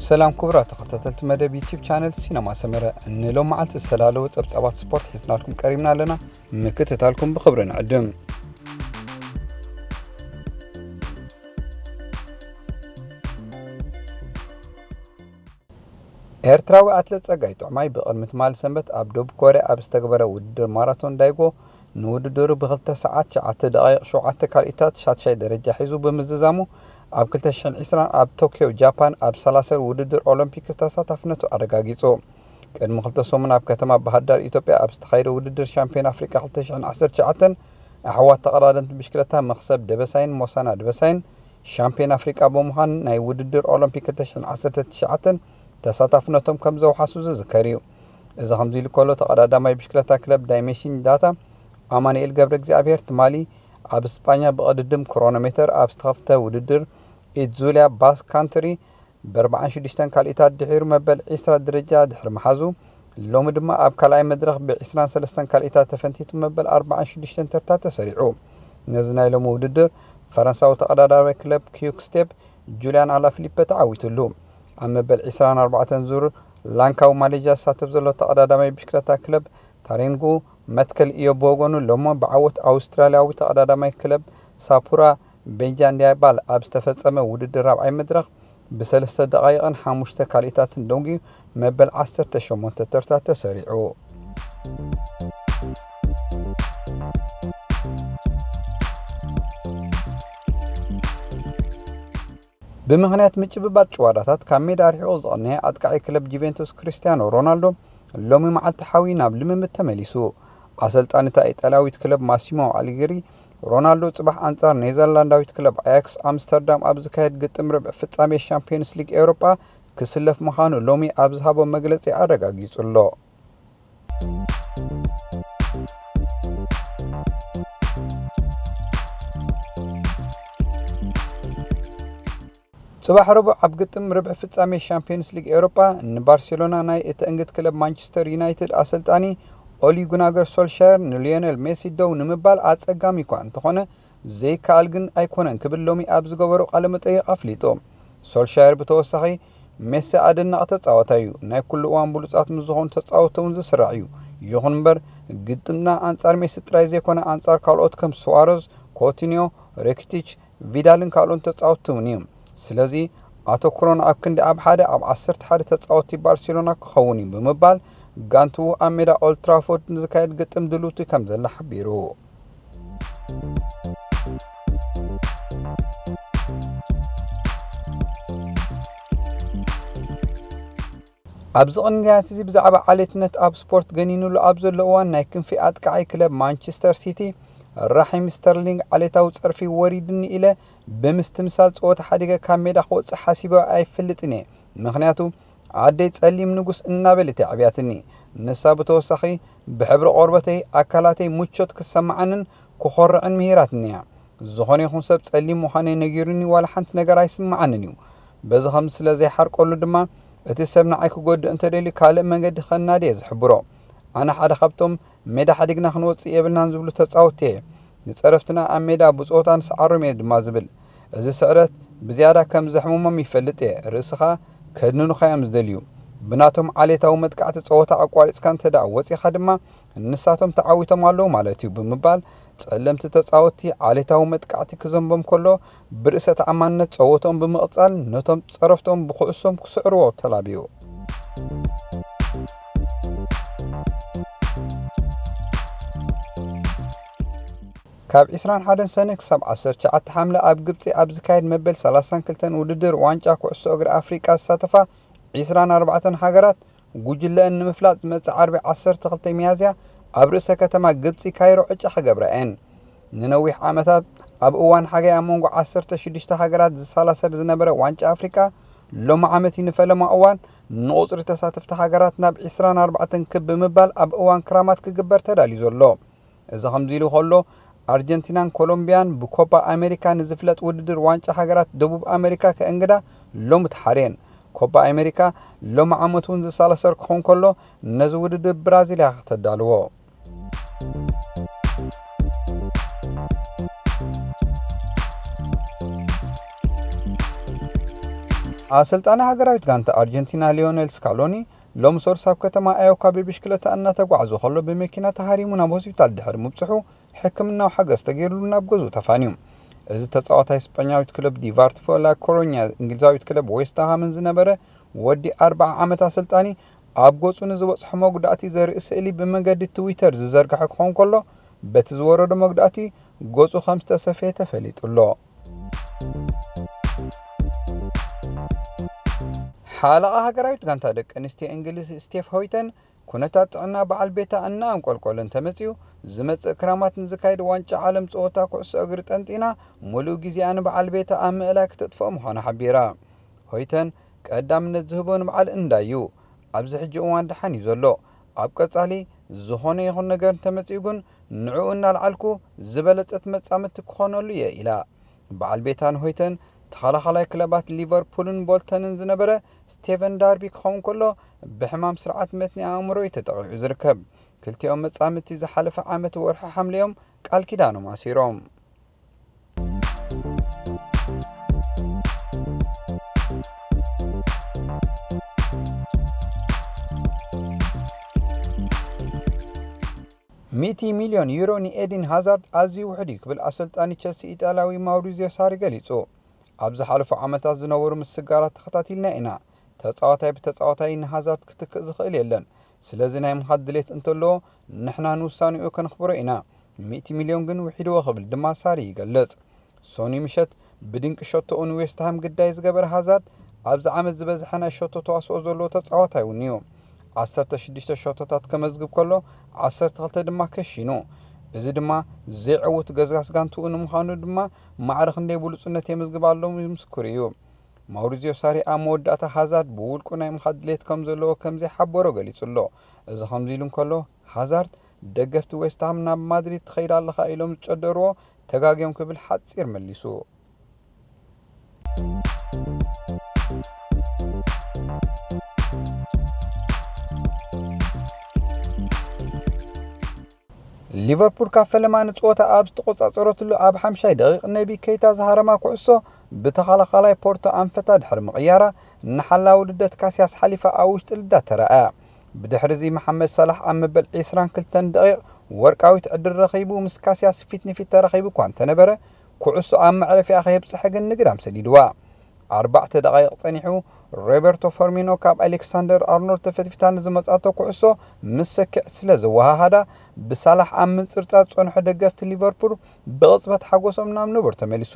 ሰላም ክቡራት ተኸታተልቲ መደብ ዩቲዩብ ቻነል ሲነማ ሰመረ፣ ንሎም መዓልቲ ዝተዳለወ ጸብጻባት ስፖርት ሒዝናልኩም ቀሪብና ኣለና። ምክትታልኩም ብኽብሪ ንዕድም። ኤርትራዊ ኣትለት ጸጋይ ጥዑማይ ብቕድሚ ትማሊ ሰንበት ኣብ ደቡብ ኮርያ ኣብ ዝተግበረ ውድድር ማራቶን ዳይጎ ንውድድሩ ብክልተ ሰዓት ትሽዓተ ደቓይቕ ሸውዓተ ካልኢታት ሻድሻይ ደረጃ ሒዙ ብምዝዛሙ፣ ኣብ ክልተ ሽሕን ዕስራን ኣብ ቶክዮ ጃፓን ኣብ ሰላሰር ውድድር ኦሎምፒክስ ተሳታፍነቱ ኣረጋጊጹ። ቅድሚ ክልተ ሰሙን ኣብ ከተማ ባህርዳር ኢትዮጵያ ኣብ ዝተኻየደ ውድድር ሻምፒዮን ኣፍሪቃ ክልተ ሽሕን ዓሰርተ ትሽዓተን ኣሕዋት ተቐዳደምቲ ብሽክለታ መኽሰብ ደበሳይን ሞሳና ደበሳይን ሻምፒዮን ኣፍሪቃ ብምዃን ናይ ውድድር ኦሎምፒክ ክልተ ሽሕን ዓሰርተ ትሽዓተን ተሳታፍነቶም ከም ዘውሓሱ ዝዝከር እዩ። እዚ ከምዚ ኢሉ ከሎ፣ ተቐዳዳማይ ብሽክለታ ክለብ ዳይሜንሽን ዳታ ኣማኑኤል ገብረ እግዚኣብሔር ትማሊ ኣብ ስጳኛ ብቕድድም ክሮኖሜተር ኣብ ዝተኸፍተ ውድድር ኢትዙሊያ ባስክ ካንትሪ ብኣርባዓን ሽዱሽተን ካልኢታት ድሒሩ መበል ዕስራ ደረጃ ድሕሪ ምሓዙ፣ ሎሚ ድማ ኣብ ካልኣይ መድረኽ ብዕስራን ሰለስተን ካልኢታት ተፈንቲቱ መበል ኣርባዓን ሽዱሽተን ተርታ ተሰሪዑ። ነዚ ናይ ሎሚ ውድድር ፈረንሳዊ ተቐዳዳሪ ክለብ ኪዩክ ስቴፕ ጁልያን ኣላፊሊፐ ተዓዊቱሉ። ኣብ መበል ዕስራን ኣርባዕተን ዙር ላንካው ማሌዥያ ዝሳተፍ ዘሎ ተቐዳዳማይ ብሽክለታ ክለብ ታሬንጉ መትከል ኢዮ ብወገኑ ሎሚ ብዓወት ኣውስትራልያዊ ተቐዳዳማይ ክለብ ሳፑራ ቤንጃንዲያባል ኣብ ዝተፈጸመ ውድድር ራብዓይ መድረኽ ብሰለስተ ደቓይቕን ሓሙሽተ ካልኢታትን ደንጉዩ መበል ዓሰርተ ሸሞንተ ተርታ ተሰሪዑ። ብምኽንያት ምጭብባጥ ጭዋዳታት ካብ ሜዳ ርሒቑ ዝቐነየ ኣጥቃዒ ክለብ ጁቬንቱስ ክሪስቲያኖ ሮናልዶ ሎሚ መዓልቲ ሓዊ ናብ ልምምድ ተመሊሱ። ኣሰልጣኒ እታ ኢጣልያዊት ክለብ ማሲሞ ኣሊግሪ፣ ሮናልዶ ጽባሕ ኣንጻር ኔዘርላንዳዊት ክለብ ኣያክስ ኣምስተርዳም ኣብ ዝካየድ ግጥም ርብዒ ፍጻሜ ሻምፒዮንስ ሊግ ኤውሮጳ ክስለፍ ምዃኑ ሎሚ ኣብ ዝሃቦ መግለጺ ኣረጋጊጹ ኣሎ። ጽባሕ ረቡዕ ኣብ ግጥም ርብዒ ፍጻሜ ሻምፒዮንስ ሊግ ኤውሮጳ ንባርሴሎና ናይ እተእንግድ ክለብ ማንቸስተር ዩናይትድ ኣሰልጣኒ ኦሊ ጉናገር ሶልሻየር ንሊዮነል ሜሲ ደው ንምባል ኣጸጋሚ እኳ እንተኾነ ዘይከኣል ግን ኣይኮነን ክብል ሎሚ ኣብ ዝገበሮ ቃለ መጠይቕ ኣፍሊጡ። ሶልሻየር ብተወሳኺ ሜሲ ኣደናቒ ተጻዋታይ እዩ፣ ናይ ኩሉ እዋን ብሉጻት ምስ ዝኾኑ ተጻወትቲ እውን ዝስራዕ እዩ። ይኹን እምበር ግጥምና ኣንጻር ሜሲ ጥራይ ዘይኮነ ኣንጻር ካልኦት ከም ሱዋረዝ፣ ኮቲኒዮ፣ ሬኪቲች፣ ቪዳልን ካልኦት ተጻወትቲ እውን እዩ። ስለዚ ኣተኩሮና ኣብ ክንዲ ኣብ ሓደ ኣብ ዓሰርተ ሓደ ተጻወትቲ ባርሴሎና ክኸውን እዩ ብምባል ጋንትኡ ኣብ ሜዳ ኦልትራፎርድ ንዝካየድ ግጥም ድልውቲ ከም ዘላ ሓቢሩ። ኣብዚ ቅንያት እዚ ብዛዕባ ዓሌትነት ኣብ ስፖርት ገኒኑሉ ኣብ ዘሎ እዋን ናይ ክንፊ ኣጥቃዓይ ክለብ ማንቸስተር ሲቲ ራሒም ስተርሊንግ ዓሌታዊ ጸርፊ ወሪድኒ ኢለ ብምስትምሳል ጸወታ ሓዲገ ካብ ሜዳ ክወጽእ ሓሲበ ኣይፈልጥን እየ። ምኽንያቱ ኣደይ ጸሊም ንጉስ እናበለት እያ ዕብያትኒ። ንሳ ብተወሳኺ ብሕብሪ ቆርበተይ ኣካላተይ ምቾት ክሰማዓንን ክኾርዕን ምሂራትኒ እያ። ዝኾነ ይኹን ሰብ ጸሊም ምዃነይ ነጊሩኒ ዋላ ሓንቲ ነገር ኣይስምዓንን እዩ። በዚ ከም ስለ ዘይሓርቀሉ ድማ እቲ ሰብ ንዓይ ክጎድእ እንተደልዩ ካልእ መንገዲ ከናዲ እየ ዝሕብሮ። ኣነ ሓደ ካብቶም ሜዳ ሓዲግና ክንወጽእ የብልናን ዝብሉ ተጻወትቲ እየ። ንጸረፍትና ኣብ ሜዳ ብጾታ ንስዓሮም እየ ድማ ዝብል። እዚ ስዕረት ብዝያዳ ከም ዘሕምሞም ይፈልጥ እየ። ርእስኻ ከድንኑኻ እዮም ዝደልዩ። ብናቶም ዓሌታዊ መጥቃዕቲ ጸወታ ኣቋሪጽካ እንተ ደኣ ወጺኻ ድማ ንሳቶም ተዓዊቶም ኣለዉ ማለት እዩ ብምባል ጸለምቲ ተጻወትቲ ዓሌታዊ መጥቃዕቲ ክዘንቦም ከሎ ብርእሰ ተኣማንነት ጸወትኦም ብምቕጻል ነቶም ጸረፍቶም ብኩዕሶም ክስዕርዎ ተላብዩ። ካብ ዕስራን ሓደን ሰነ ክሳብ ዓሰርተ ትሽዓተ ሓምለ ኣብ ግብጺ ኣብ ዝካየድ መበል ሰላሳን ክልተን ውድድር ዋንጫ ኩዕሶ እግሪ ኣፍሪቃ ዝሳተፋ ዕስራን ኣርባዕተን ሃገራት ጉጅለአን ንምፍላጥ ዝመጽእ ዓርቢ ዓሰርተ ክልተ ሚያዝያ ኣብ ርእሰ ከተማ ግብጺ ካይሮ ዕጫ ክገብራ እየን። ንነዊሕ ዓመታት ኣብ እዋን ሓጋይ ኣብ መንጎ ዓሰርተ ሽዱሽተ ሃገራት ዝሰላሰል ዝነበረ ዋንጫ ኣፍሪቃ ሎሚ ዓመት እዩ ንፈለማ እዋን ንቑጽሪ ተሳተፍቲ ሃገራት ናብ ዕስራን ኣርባዕተን ክብ ብምባል ኣብ እዋን ክራማት ክግበር ተዳልዩ ዘሎ። እዚ ከምዚ ኢሉ ከሎ ኣርጀንቲናን ኮሎምቢያን ብኮፓ ኣሜሪካ ንዝፍለጥ ውድድር ዋንጫ ሃገራት ደቡብ ኣሜሪካ ከእንግዳ ሎሚ ተሓርየን። ኮፓ ኣሜሪካ ሎሚ ዓመት እውን ዝሳለሰር ክኸውን ከሎ ነዚ ውድድር ብራዚል እያ ከተዳልዎ። ኣሰልጣኒ ሃገራዊት ጋንታ ኣርጀንቲና ሊዮነል ስካሎኒ ሎሚ ሰሉስ ኣብ ከተማ ኣዮካ ብብሽክለታ እናተጓዕዘ ከሎ ብመኪና ተሃሪሙ ናብ ሆስፒታል ድሕሪ ምብጽሑ ሕክምናዊ ሓገዝ ተገይሩሉ ናብ ገዝኡ ተፋንዩ። እዚ ተጻዋታይ ስጳኛዊት ክለብ ዲቫርትፎ ላ ኮሮኛ እንግሊዛዊት ክለብ ዌስትሃምን ዝነበረ ወዲ ኣርብዓ ዓመት ኣሰልጣኒ ኣብ ገጹ ንዝበጽሖ መጉዳእቲ ዘርኢ ስእሊ ብመገዲ ትዊተር ዝዘርግሐ ክኸውን ከሎ በቲ ዝወረዶ መጉዳእቲ ገጹ ከም ዝተሰፈየ ተፈሊጡ ኣሎ። ሓለቓ ሃገራዊት ጋንታ ደቂ ኣንስትዮ እንግሊዝ ስቴፍ ሆይተን ኩነታት ጥዕና በዓል ቤታ እናኣንቆልቆለ እንተመጺኡ ዝመጽእ ክራማት ንዝካየድ ዋንጫ ዓለም ጸወታ ኩዕሶ እግሪ ጠንጢና ሙሉእ ግዜኣ ንበዓል ቤታ ኣብ ምእላይ ክተጥፍኦ ምዃና ሓቢራ። ሆይተን ቀዳምነት ዝህቦ ንበዓል እንዳ እዩ። ኣብዚ ሕጂ እዋን ደሓን እዩ ዘሎ። ኣብ ቀጻሊ ዝኾነ ይኹን ነገር እንተመጺኡ ግን ንዕኡ እናልዓልኩ ዝበለጸት መጻምድቲ ክኾነሉ እየ ኢላ። በዓል ቤታን ሆይተን ተኸላኻላይ ክለባት ሊቨርፑልን ቦልተንን ዝነበረ ስቴቨን ዳርቢ ክኸውን ከሎ ብሕማም ስርዓት መትኒ ኣእምሮ እዩ ተጠቒዑ ዝርከብ። ክልቲኦም መጻምድቲ ዝሓለፈ ዓመት ወርሒ ሓምለ እዮም ቃል ኪዳኖም ኣሲሮም። ሚእቲ ሚልዮን ዩሮ ንኤዲን ሃዛርድ ኣዝዩ ውሑድ እዩ ክብል ኣሰልጣኒ ቸልሲ ኢጣልያዊ ማውሪዚዮ ሳሪ ገሊጹ። ኣብ ዝሓለፉ ዓመታት ዝነበሩ ምስግጋራት ተኸታቲልና ኢና። ተጻዋታይ ብተጻዋታይ ንሃዛርድ ክትክእ ዝኽእል የለን። ስለዚ ናይ ምኻድ ድሌት እንተለዎ ንሕና ንውሳኔኡ ከነኽብሮ ኢና። ሚእቲ ሚልዮን ግን ውሒድዎ ክብል ድማ ሳሪ ይገልጽ። ሶኒ ምሸት ብድንቂ ሸቶኡ ንዌስትሃም ግዳይ ዝገበረ ሃዛርድ ኣብዚ ዓመት ዝበዝሐ ናይ ሸቶ ተዋስኦ ዘለዎ ተጻዋታይ እውን እዩ። ዓሰርተ ሽዱሽተ ሸቶታት ከመዝግብ ከሎ ዓሰርተ ክልተ ድማ ከሺኑ። እዚ ድማ ዘይዕውት ገስጋስ ጋንትኡ ንምዃኑ ድማ ማዕረ ክንደይ ብሉጽነት የመዝግብ ኣሎ ምስክሩ እዩ። ማውሪዚዮ ሳሪ ኣብ መወዳእታ ሃዛርድ ብውልቁ ናይ ምኻድ ድሌት ከም ዘለዎ ከም ዘይሓበሮ ገሊጹ ኣሎ። እዚ ከምዚ ኢሉ እንከሎ ሃዛርድ ደገፍቲ ዌስትሃም ናብ ማድሪድ ትኸይድ ኣለኻ ኢሎም ዝጨደርዎ ተጋግዮም ክብል ሓጺር መሊሱ። ሊቨርፑል ካብ ፈለማ ንጸወታ ኣብ ዝተቖጻጸረትሉ ኣብ ሓምሻይ ደቂቕ ነቢ ኬይታ ዝሃረማ ኩዕሶ ብተኸላኻላይ ፖርቶ ኣንፈታ ድሕሪ ምቕያራ ንሓላዊ ልደት ካስያስ ሓሊፋ ኣብ ውሽጢ ልዳ ተራእያ። ብድሕሪ እዚ መሓመድ ሳላሕ ኣብ መበል ዕስራን ክልተን ደቂቕ ወርቃዊት ዕድል ረኺቡ ምስ ካስያስ ፊት ንፊት ተራኺቡ እኳ እንተነበረ ኩዕሶ ኣብ መዕረፊኣ ከየብጽሐ ግን ንግዳም ሰዲድዋ። ኣርባዕተ ደቓይቕ ጸኒሑ ሮቤርቶ ፈርሚኖ ካብ ኣሌክሳንደር ኣርኖልድ ተፈትፊታ ንዝመጻቶ ኩዕሶ ምስ ሰኪዕ ስለ ዘወሃሃዳ ብሳላሕ ኣብ ምንጽርጻር ዝጸንሑ ደገፍቲ ሊቨርፑል ብቕጽበት ሓጎሶም ናብ ንቡር ተመሊሱ።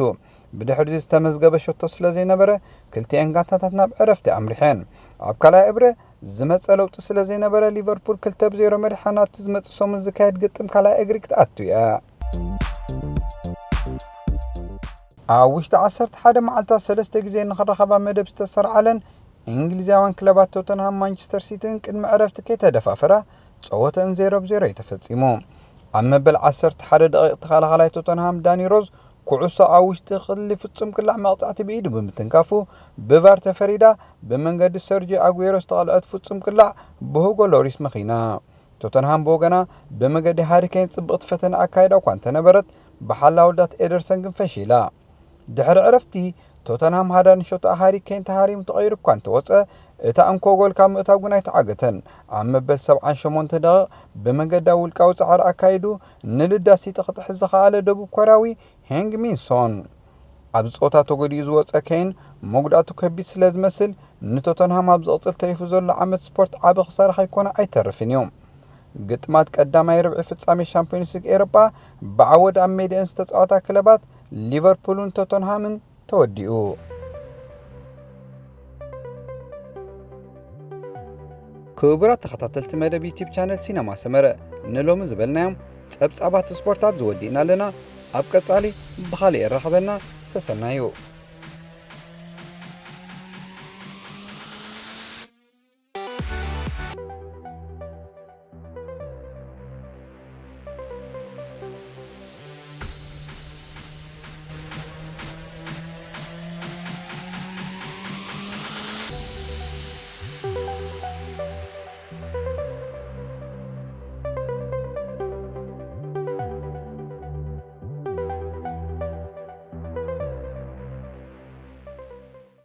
ብድሕሪዚ ዝተመዝገበ ሸቶ ስለ ዘይነበረ ክልቲኤን ጋንታታት ናብ ዕረፍቲ ኣምሪሐን። ኣብ ካልኣይ እብረ ዝመጸ ለውጢ ስለ ዘይነበረ ሊቨርፑል ክልተ ብ ዜሮ መሪሓ ናብቲ ዝመጽእ ሰሙን ዝካየድ ግጥም ካልኣይ እግሪ ክትኣቱ እያ። ኣብ ውሽጢ ዓሰርተ ሓደ መዓልታት ሰለስተ ግዜ ንኽራኸባ መደብ ዝተሰርዓለን እንግሊዛውያን ክለባት ቶተንሃም ማንቸስተር ሲቲን ቅድሚ ዕረፍቲ ከይተደፋፈራ ጸወተን ዜሮ ብ ዜሮ እዩ ተፈጺሙ። ኣብ መበል ዓሰርተ ሓደ ደቂቕ ተኸላኻላይ ቶተንሃም ዳኒ ሮዝ ኩዕሶ ኣብ ውሽጢ ክሊ ፍጹም ቅላዕ መቕጻዕቲ ብኢዱ ብምትንካፉ ብቫር ተፈሪዳ ብመንገዲ ሰርጂ ኣጉዌሮ ዝተቐልዐት ፍጹም ቅላዕ ብሁጎ ሎሪስ መኺና። ቶተንሃም ብወገና ብመገዲ ሃሪኬን ጽብቕቲ ፈተነ ኣካይዳ እኳ እንተነበረት ብሓላውዳት ኤደርሰን ግን ፈሺላ። ድሕሪ ዕረፍቲ ቶተንሃም ሃዳኒ ሸቶ ሃሪኬን ተሃሪሙ ተቐይሩ እኳ እንተወጸ እታ እንኮ ጎል ካብ ምእታው ግን ኣይተዓገተን። ኣብ መበል ሰብዓን ሸሞንተ ደቂቕ ብመገዳ ውልቃዊ ጻዕሪ ኣካይዱ ንልዳ ሲቲ ክጥሕስ ዝኸኣለ ደቡብ ኮርያዊ ሄንግ ሚንሶን። ኣብ ጸወታ ተጎዲኡ ዝወጸ ኬን መጉዳእቱ ከቢድ ስለ ዝመስል ንቶተንሃም ኣብ ዝቕጽል ተሪፉ ዘሎ ዓመት ስፖርት ዓቢ ክሳራ ከይኮነ ኣይተርፍን እዩ። ግጥማት ቀዳማይ ርብዒ ፍጻሜ ሻምፒዮንስ ሊግ ኤሮጳ ብዓወት ኣብ ሜድኤን ዝተጻወታ ክለባት ሊቨርፑልን ቶተንሃምን ተወዲኡ። ክቡራት ተኸታተልቲ መደብ ዩቲብ ቻነል ሲነማ ሰመረ ንሎሚ ዝበልናዮም ጸብጻባት ስፖርት ኣብዚ ወዲእና ኣለና። ኣብ ቀጻሊ ብኻልእ የራኽበና። ሰሰናዩ።